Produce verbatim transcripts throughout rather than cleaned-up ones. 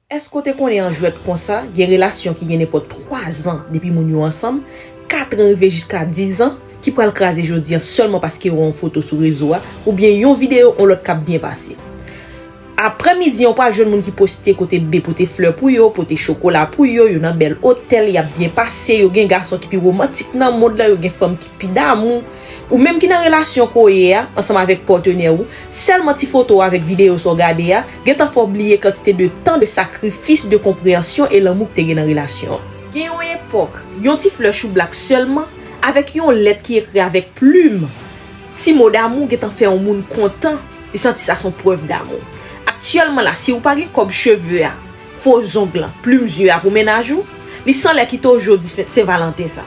Èske w te konnen an jwèt konsa, gen relasyon ki gen nenpòt twa zan depi moun yo ansanm, kat an rive jiska diz an, ki pral kraze jodi a sèlman paske yo wè yon foto sou rezo a, oubyen yon videyo yon lòt k ap byen pase. Aprè midi an, w pral jwenn moun ki poste kote bebe pote flè pou yo, pote chokola pou yo, yo nan bèl otèl, y ap byen pase, yo gen gason ki pi womantik nan mond lan, yo gen fanm ki pi damou. Ou menm ki nan relasyon ke w ye a, ansanm avèk patnè w, sèlman ti foto w avèk videyo sa w gade a, gentan fè w bliye kantite de tan, de sakrifis, de konpreyansyon e lanmou ki te gen nan relasyon an. Gen yon epòk, yon ti flè choublak sèlman, avèk yon lèt ki ekri avèk plim, ti mo damou gentan fè yon moun kontan, li santi sa se yon prèv damou. Aktyèlman la, si w pa gen kòb cheve a, fo zong lan, plim zye a pou mennaj ou, li sanlè kite w jodi Sen Valanten sa.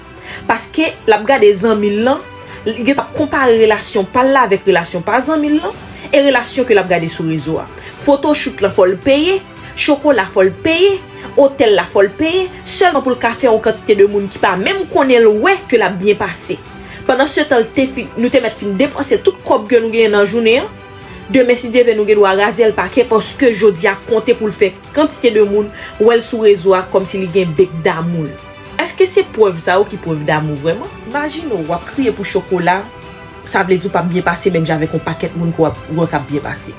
Paske l ap gade zanmi l lan, li gentan ap konpare relasyon pa l la avèk relasyon pa zanmi l lan, e relasyon ke l ap gade sou rezo a. Fotochout lan fò l peye, chokola fò l peye, otèl la fò l peye, sèlman pou l ka fè yon kantite de moun ki pa menm konnen l wè ke l ap byen pase. Pandansetan, l te fin, nou te mèt fin depanse tout kòb ke nou genyen nan jounen an. Demen, si Dye vle, nou gen dwa raze l pake, paske jodi a konte pou l fè kantite de moun wè l sou rezo a kòmsi li gen bèk damou l. Èske se prèv sa yo ki prèv damou vrèman? Imajine w, w ap kriye pou chokola, sa vle di w p ap byen pase menm jan avèk yon pakèt moun ke w ap wè k ap byen pase.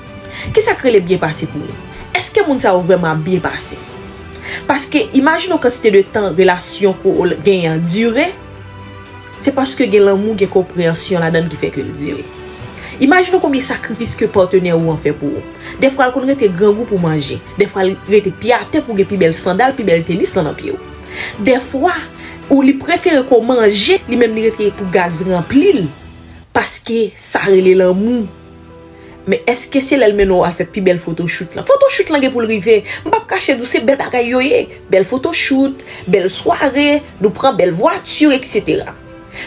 Kisa k rele byen pase pou ou? Èske moun sa yo vrèman ap byen pase? Paske imajine w kantite de tan relasyon ke w genyen an dire, se paske gen lanmou, gen konpreyansyon ladan l ki fè ke l dire. Imajine w konbyen sakrifis ke patnè ou an fè pou ou. Dèfwa l konn rete grangou pou manje. Dèfwa l rete pye atè pou gen pi bèl sandal, pi bèl tenis lan nan pye w. Dèfwa, ou li prefere ke w manje, li menm li rete pou gaz ranpli l. Paske sa rele lanmou. Men èske se lè l mennen w al fè pi bèl fotochout lan? Fotochout lan gen pou l rive. M p ap kache di w se bèl bagay yo ye. Bèl fotochout, bèl sware, nou pran bèl vwati, etsetera.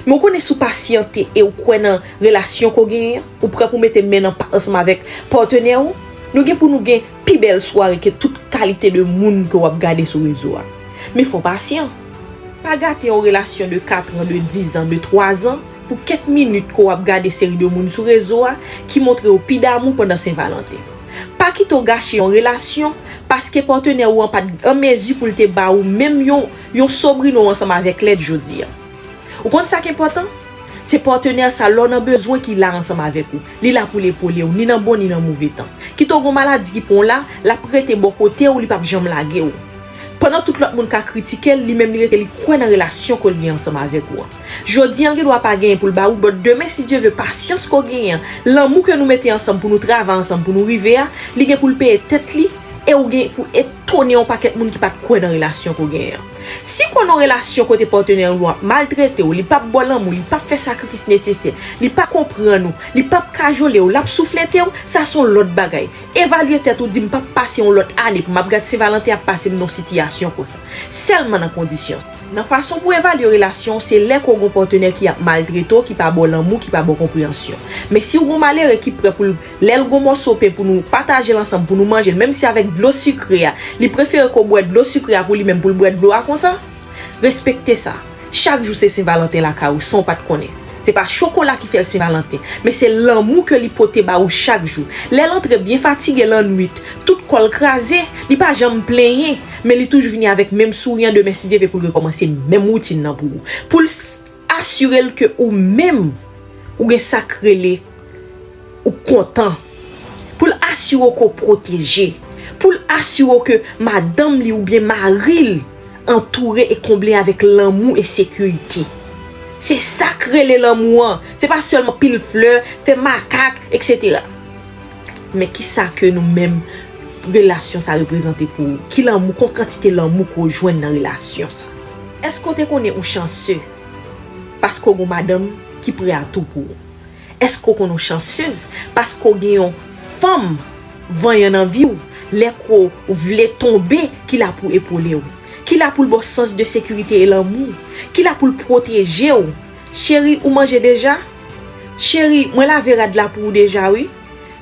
Men w konnen si w pasyante e w kwè nan relasyon ke w genyen an, ou prè pou mete men nan pat ansanm avèk patnè w, nou gen pou nou gen pi bèl sware ke tout kalite de moun ke w ap gade sou rezo a. Men fò w pasyan. Pa gate yon relasyon de kat an, de diz an, de twa zan pou kèk minit ke w ap gade seri de moun sou rezo a ki montre yo pi damou pandan Sen Valanten. Pa kite w gache yon relasyon paske patnè ou an pa t an mezi pou l te ba ou menm yon, yon sobrino ansanm avèk lèt jodi a. Ou konn sa k enpòtan? Se patnè sa lè w nan bezwen ki la ansanm avèk ou. Li la pou l epole w, ni nan bon ni nan move tan. Kite w gon maladi ki pran w la, l ap rete bò kote w, li p ap janm lage w. Pandan tout lòt moun ka kritike l, li menm li rete, li kwè nan relasyon ke l gen ansanm avèk ou an. Jodi a, l gen dwa pa genyen pou l ba ou, but demen, si Dye vle, pasyans ke w genyen an, lanmou ke nou mete ansanm pou nou travay ansanm, pou nou rive a, li gen pou l peye tèt li, e ou gen pou etone yon pakèt moun ki pa t kwè nan relasyon ke w genyen an. Si w nan yon relasyon kote patnè ou an ap maltrete w, li p ap ba w lanmou, li p ap fè sakrifis nesesè, li pa konprann ou, li p ap kajole w, l ap souflete w, sa se yon lòt bagay. Evalye tèt ou, di m p ap pase yon lòt ane pou m ap gad Sen Valanten ap pase m nan yon sitiyasyon konsa. Sèlman nan kondisyon. Nan fason pou evalye relasyon w, se lè ke w gon patnè ki ap maltrete w, ki pa ba w lanmou, ki pa ba w konpreyansyon. Men si w gon malere ki prè pou l, lè l gon mòso pen pou nou pataje l ansanm, pou nou manje l, menm si avèk dlo sikre a, li prefere ke w bwè dlo sikre a pou li menm pou l bwè dlo a konsa, respekte sa. Chak jou se Sen Valanten lakay ou san w pa t konnen. Se pa chokola ki fè l Sen Valanten, men se lanmou ke li pote ba ou chak jou. Lè l antre byen fatige lannwit, tout kò l kraze, li pa janm plenyen, men li toujou vini avèk menm souri an demen si Dye vle pou l rekòmanse menm woutin nan pou ou. Pou l s-, asire l ke ou menm, ou gen sa k rele ou kontan. Pou l asire w ke w pwoteje. Pou l asire w ke madanm li oubyen mari l antoure e konble avèk lanmou e sekirite. Se sa k rele lanmou an. Se pa sèlman pile flè, fè makak, etsetera. Men kisa ke nou menm relasyon sa reprezante pou ou? Ki lanmou, ki kantite lanmou ke w jwenn nan relasyon sa? Èske w te konnen ou chanse paske w gon madanm ki prè a tou pou ou? Èske w konnen w chansez paske w gen yon fanm vanyan nan vi w, lè ke w vle tonbe, ki la pou epole w, ki la pou l ba w sans de sekirite e lanmou, ki la pou l pwoteje w? Cheri, ou manje deja? Cheri, mwen lave rad la pou ou deja wi.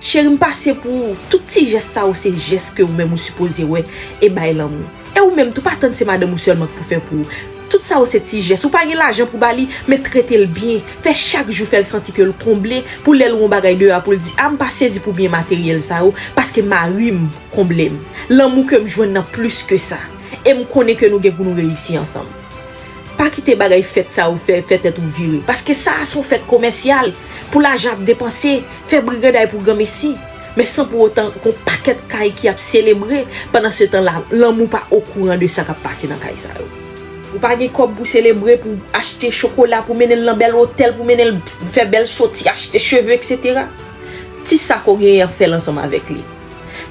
Cheri, m pase pou ou. Tout ti jès sa yo se jès ke ou menm ou sipoze wè e bay lanmou. E ou menm tou, pa tann se madanm ou sèlman k pou fè pou ou. Tout sa yo se ti jès. Ou pa gen lajan pou ba li, men trete l byen. Fè chak jou fè l santi ke l konble, pou lè l wè yon bagay deyò a pou l di, a, m pa sezi pou byen materyèl sa yo, paske mari m konble m. Lanmou ke m jwenn nan plis ke sa. E m konnen ke nou gen pou nou reyisi ansanm. Pa kite bagay fèt sa yo fè, fè tèt ou vire. Paske sa a se yon fèt komèsyal. Pou lajan ap depanse, fè briganday pou granmesi. Men san pou otan gon pakèt kay ki ap selebre, pandan se tan la, lanmou pa okouran de sa k ap pase nan kay sa yo. Ou pa gen kòb pou selebre, pou achte chokola, pou mennen l nan bèl otèl, pou mennen l fè bèl soti, achte cheve, et cetera. Ti sa ke w genyen an, fè l ansanm avèk li.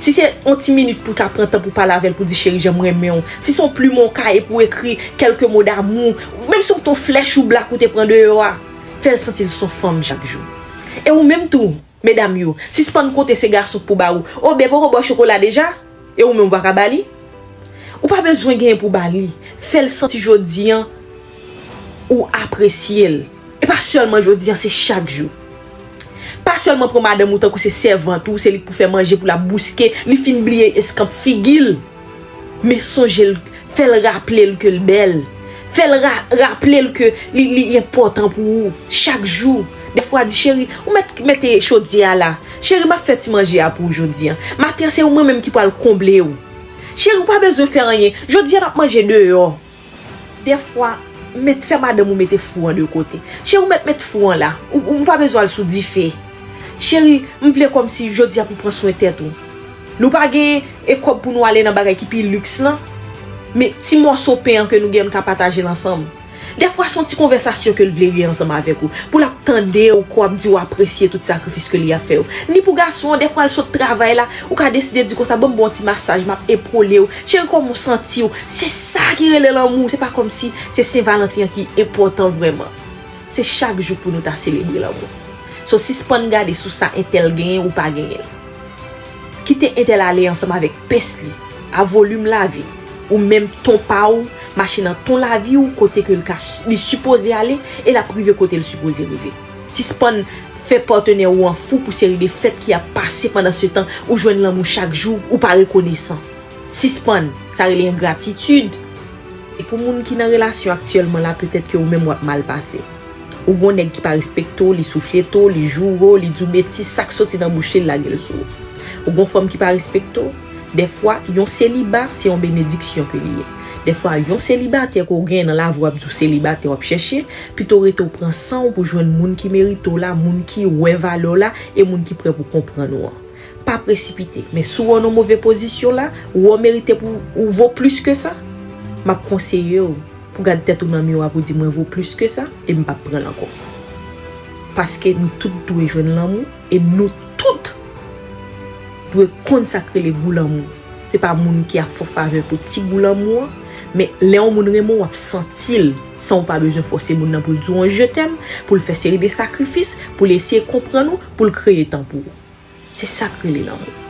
Si se yon ti minit pou w ka pran tan pou pale avè l, pou di, cheri, jan m renmen w. Si se yon plim, yon kaye pou w ekri kèlke mo damou, menm si se yon flèch ou blak ou te pran deyò a, fè l santi l se yon fanm chak jou. E ou menm tou, medam yo, sispann konte se gason k pou ba ou. O, bebe poko ba w chokola deja? E ou menm ou pa ka ba li? Ou pa bezwen genyen pou ba li. Fè l santi jodi an ou apresye l. E pa sèlman jodi an, se chak jou. Pa sèlman pran madanm ou tankou se sèvant ou, se li k pou fè manje, pou l ap bouske, li fin bliye eskanp figi l. Men sonje l, fè l raple l ke l bèl. Fè l ra-, raple l ke li, li enpòtan pou ou chak jou. Dèfwa di, cheri, ou mèt mete chodyè a la. Cheri, m ap fè ti manje a pou ou jodi an. Maten an, se ou mwen menm ki pral konble w. Cheri, ou pa bezwen fè anyen. Jodi an, n ap manje deyò. Dèfwa, mèt fè madanm ou mete fou an de kote. Cheri, ou mèt met fou an la. Ou, ou pa bezwen al sou dife. Cheri, m vle kòmsi jodi a pou pran swen tèt ou. Nou pa gen e kòb pou nou ale nan bagay ki pi liks lan. Men ti mòso pen an ke nou gen, n ka pataje l ansanm. Dèfwa, se yon ti konvèsasyon ke l vle gen ansanm avèk ou. Pou l ap tande w, ke w ap di w apresye tout sakrifis ke li ap fè yo. Ni pou gason an, dèfwa, l sot travay la, ou ka deside di konsa, ban m ba w yon ti masaj, m ap epole w. Cheri, kòman w santi w? Se sa ki rele lanmou, se pa kòmsi se Sen Valanten an ki enpòtan vrèman. Se chak jou pou nou ta selebre lanmou. So, sispann gade sou sa entèl genyen ou pa genyen l. Kite entèl ale ansanm avèk pes li, a volim lavi. Ou menm ton pa w, mache nan ton lavi w kote ke l ka, li sipoze ale e l ap rive kote l sipoze rive. Sispann fè patnè ou an fou pou seri de fèt ki ap pase pandan se tan ou jwenn lanmou chak jou, ou pa rekonesan. Sispann, sa rele engratitid. E pou moun ki nan relasyon aktyèlman la, petèt ke ou menm w ap mal pase. Ou gon nèg ki pa respekte w, li souflete w, li joure w, li di w betiz, sa k soti nan bouch li, l lage l sou ou. Ou gon fanm ki pa respekte w, dèfwa, yon seliba, se yon benediksyon ke li ye. Dèfwa, yon selibatè ke w gen nan lavi w ap di w selibatè w ap chèche, pito rete w pran san w pou jwenn moun ki merite w la, moun ki wè valè w la, e moun ki prè pou konprann ou an. Pa presipite, men si w wè w nan move pozisyon la, ou wè w merite pou ou vo plis ke sa, m ap konseye w pou gad tèt ou nan miwa pou di, mwen vo plis ke sa, e m p ap pran l ankò. Paske nou tout dwe jwenn lanmou, e nou tout dwe konn sa k rele gou lanmou. Se pa moun ki ap fè w favè pou ti gou lanmou an, men lè yon moun renmen w, w ap santi l, san w pa bezwen fòse moun nan pou l di w yon je t'aime, pou l fè seri de sakrifis, pou l eseye konprann ou, pou l kreye tan pou ou. Se sa k rele lanmou.